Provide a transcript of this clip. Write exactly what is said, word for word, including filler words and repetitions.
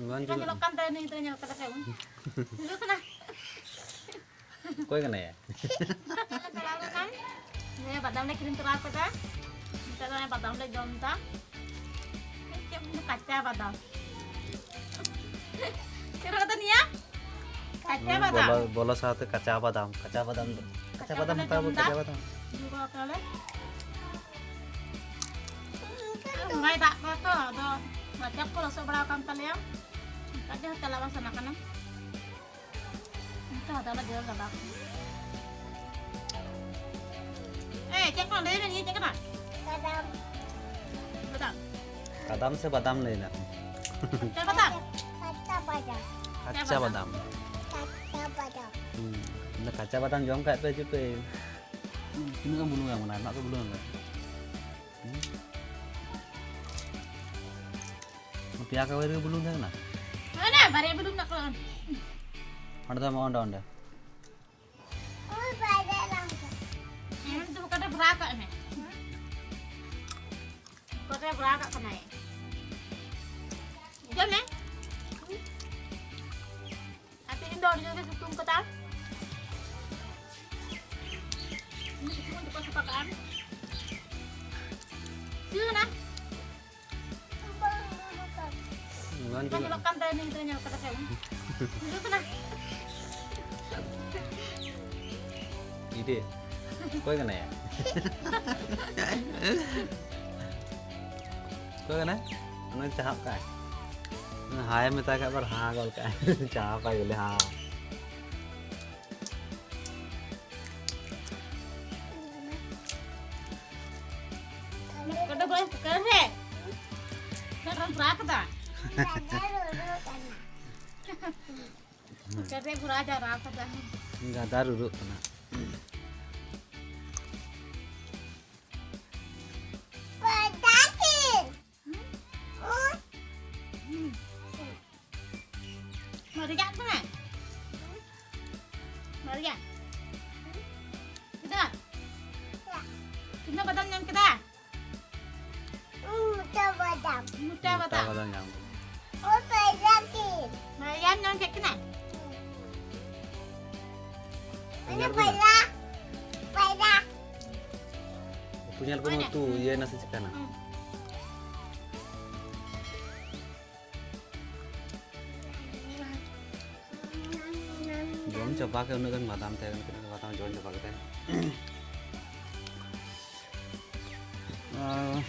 ᱵᱟᱝ ᱪᱮᱫ ᱞᱮᱠᱟ ᱧᱮᱞᱚᱜ ᱠᱟᱱ ᱛᱟᱭᱟ ᱱᱩᱭ ᱫᱚ, ᱧᱮᱞ ᱠᱟᱛᱮ ᱠᱷᱟᱡ ᱵᱚᱱ ᱦᱤᱡᱩᱜ ᱠᱟᱱᱟ᱾ ᱚᱠᱚᱭ ᱠᱟᱱᱟᱭᱟ? ᱪᱟᱞᱟᱣ ᱞᱮᱱᱟ᱾ ᱦᱮᱸ, ᱵᱟᱫᱟᱢ ᱞᱮ ᱠᱤᱨᱤᱧ ᱛᱚᱨᱟ ᱠᱟᱫᱟ᱾ ᱱᱤᱛᱚᱜ ᱫᱚ ᱵᱟᱫᱟᱢ ᱞᱮ ᱡᱚᱢ ᱮᱫᱟ᱾ ᱪᱮᱫ ᱠᱚ ᱢᱮᱛᱟᱜᱼᱟ? ᱠᱟᱪᱟ ᱵᱟᱫᱟᱢ᱾ ᱪᱮᱫ ᱠᱚ ᱢᱮᱛᱟᱜᱼᱟ ᱱᱤᱭᱟᱹ? ᱠᱟᱪᱟ ᱵᱟᱫᱟᱢ᱾ ᱵᱚᱞᱚ, ᱵᱚᱞᱚ ᱥᱟᱶᱛᱮ ᱠᱟᱪᱟ ᱵᱟᱫᱟᱢ, ᱠᱟᱪᱟ ᱵᱟᱫᱟᱢ ᱫᱚ᱾ ᱠᱟᱪᱟ ᱠᱟᱪᱟ ᱵᱟᱫᱟᱢ ᱵᱟᱫᱟᱢ ᱦᱟᱛᱟᱣ ᱡᱚᱢ ᱟᱵᱚ, ᱮᱫᱟ᱾ ᱠᱟᱪᱟ ᱵᱟᱫᱟᱢ᱾ ᱧᱩ ᱵᱟᱲᱟ ᱠᱟᱜᱼᱟ ᱞᱮ᱾ ᱟᱨ ᱦᱚᱸᱜᱟᱭ ᱫᱟᱜ ᱠᱚ ᱛᱚ, ᱟᱫᱚ ᱢᱟᱪᱟ ᱠᱚ ᱞᱚᱥᱚᱫ ᱵᱟᱲᱟ ᱟᱠᱟᱱ ᱛᱟᱞᱮᱭᱟ᱾ ᱚᱱᱠᱟ ᱜᱮ ᱪᱟᱞᱟᱜ ᱵᱟᱝ ᱥᱟᱱᱟ ᱠᱟᱱᱟ᱾ ᱱᱤᱛᱚᱜ ᱦᱟᱛᱟᱣ ᱞᱟᱹᱜᱤᱫ ᱫᱚ ᱞᱟᱜᱟᱣ᱾ ᱮᱭ, ᱪᱮᱫ ᱠᱟᱱᱟ? ᱞᱟᱹᱭ ᱢᱮ, ᱱᱤᱭᱟᱹ ᱪᱮᱫ ᱠᱟᱱᱟ? ᱵᱟᱫᱟᱢ᱾ ᱵᱟᱫᱟᱢ᱾ ᱠᱟᱫᱟᱢ ᱥᱮ ᱵᱟᱫᱟᱢ ᱞᱟᱹᱭ ᱫᱟ? ᱠᱟᱪᱟ ᱵᱟᱫᱟᱢ᱾ ᱠᱟᱪᱟ ᱵᱟᱫᱟᱢ᱾ ᱠᱟᱪᱟ ᱵᱟᱫᱟᱢ᱾ ᱠᱟᱪᱟ ᱵᱟᱫᱟᱢ᱾ ᱦᱩᱸ᱾ ᱚᱱᱟ ᱠᱟᱪᱟ ᱵᱟᱫᱟᱢ ᱡᱚᱢ ᱠᱷᱟᱡ ᱯᱮ ᱦᱤᱡᱩᱜ ᱯᱮ᱾ ᱛᱤᱱᱟᱹᱜ ᱮᱢ ᱵᱩᱞᱩᱝ ᱮᱢ ᱠᱟᱱᱟ? ᱱᱚᱣᱟ ᱠᱚ ᱵᱩᱞᱩᱝ ᱮᱢ ᱠᱟᱱᱟ᱾ ᱦᱩᱸ᱾ ᱯᱮᱭᱟ ᱠᱟᱜᱚᱡᱽ ᱨᱮᱜᱮ ᱵᱩᱞᱩᱝ ᱛᱟᱦᱮᱸ ᱠᱟᱱᱟ? ᱚᱱᱮ ᱵᱟᱨᱭᱟ ᱵᱩᱞᱩᱝ ᱢᱮᱱᱟᱜ ᱠᱚᱣᱟ᱾ ᱚᱸᱰᱮ ᱫᱚ ᱚᱸᱰᱮ, ᱚᱸᱰᱮ᱾ ᱦᱮᱸ, ᱫᱩ ᱠᱟᱴᱟ ᱵᱷᱚᱨᱟᱣ ᱠᱟᱜ ᱢᱮ᱾ ᱠᱟᱴᱟ ᱵᱷᱚᱨᱟᱣ ᱠᱟᱜ ᱠᱟᱱᱟᱭ᱾ ᱡᱚᱢ ᱢᱮ᱾ ᱟᱨ ᱛᱮᱦᱮᱧ ᱫᱚ ᱟᱹᱰᱤ ᱡᱳᱨ ᱜᱮ ᱥᱤᱛᱩᱝ ᱠᱟᱫᱟ᱾ ᱥᱤᱛᱩᱝ ᱛᱮᱠᱚ ᱥᱟᱯᱷᱟ ᱠᱟᱜᱼᱟ᱾ ᱥᱤ ᱠᱟᱱᱟ᱾ ᱵᱟᱝ ᱧᱮᱞᱚᱜ ᱠᱟᱱ ᱛᱟᱭᱟ, ᱱᱩᱭ ᱫᱚ ᱧᱮᱞ ᱠᱟᱫᱟ ᱥᱮ ᱵᱟᱝ? ᱦᱤᱡᱩᱜ ᱠᱟᱱᱟ᱾ ᱤᱰᱮ᱾ ᱚᱠᱚᱭ ᱠᱟᱱᱟᱭᱟ? ᱚᱠᱚᱭ ᱠᱟᱱᱟᱭ? ᱚᱱᱟ ᱪᱟᱦᱟᱵ ᱠᱟᱜᱼᱟᱭ᱾ ᱦᱟᱭ ᱢᱮᱛᱟᱭ ᱠᱷᱟᱡ ᱟᱵᱟᱨ ᱦᱟ ᱜᱚᱞ ᱠᱟᱜᱼᱟᱭ᱾ ᱪᱟᱦᱟᱵ ᱟᱭ ᱵᱚᱞᱮ, ᱦᱟ᱾ ᱠᱚᱫᱚ ᱵᱟᱹᱧ ᱯᱩᱠᱟᱹᱨ ᱨᱮ᱾ ᱠᱟᱨᱚᱱ ᱵᱨᱟ ᱠᱟᱫᱟ᱾ ᱯᱩᱠᱟᱹᱨ ᱨᱮ ᱵᱨᱟ ᱡᱟᱣᱨᱟ ᱠᱟᱫᱟ᱾ ᱜᱟᱫᱟ ᱨᱩᱨᱩᱜ ᱠᱟᱱᱟ᱾ ᱢᱟᱹᱨᱤᱪᱟᱜ ᱠᱟᱱᱟ? ᱢᱟᱹᱨᱤᱪᱟᱜ? ᱠᱮᱫᱟ? ᱛᱤᱱᱟᱹᱜ ᱵᱟᱫᱟᱢ ᱧᱟᱢ ᱠᱮᱫᱟ? ᱢᱚᱴᱟ ᱵᱟᱫᱟᱢ᱾ ᱢᱚᱴᱟ ᱢᱚᱴᱟ ᱵᱟᱫᱟᱢ᱾ ᱵᱟᱫᱟᱢ ᱧᱟᱢ ᱠᱮᱫᱟ᱾ ᱚ, ᱯᱟᱭᱨᱟ ᱠᱤᱱ᱾ ᱢᱟᱨᱭᱟᱢ ᱧᱟᱢ ᱠᱮᱫ ᱠᱤᱱᱟ? ᱩᱛᱩ ᱧᱮᱞ ᱠᱚᱢᱮ᱾ ᱯᱟᱭᱨᱟ᱾ ᱯᱟᱭᱨᱟ᱾ ᱩᱛᱩ ᱧᱮᱞ ᱠᱚᱢᱮ, ᱚᱱᱮ᱾ ᱩᱛᱩ ᱤᱭᱟᱹᱭᱮᱱᱟ ᱥᱮ ᱪᱤᱠᱟᱹᱭᱮᱱᱟ? ᱦᱩᱸ᱾ ᱡᱚᱢ ᱪᱟᱵᱟ ᱠᱮᱫ, ᱩᱱᱟᱹᱜ ᱜᱟᱱ ᱵᱟᱫᱟᱢ ᱛᱟᱦᱮᱸ ᱠᱟᱱᱟ, ᱛᱤᱱᱟᱹᱜ ᱜᱟᱱ ᱵᱟᱫᱟᱢ ᱡᱚᱢ ᱪᱟᱵᱟ ᱠᱮᱫᱟᱭ᱾ ᱟᱨ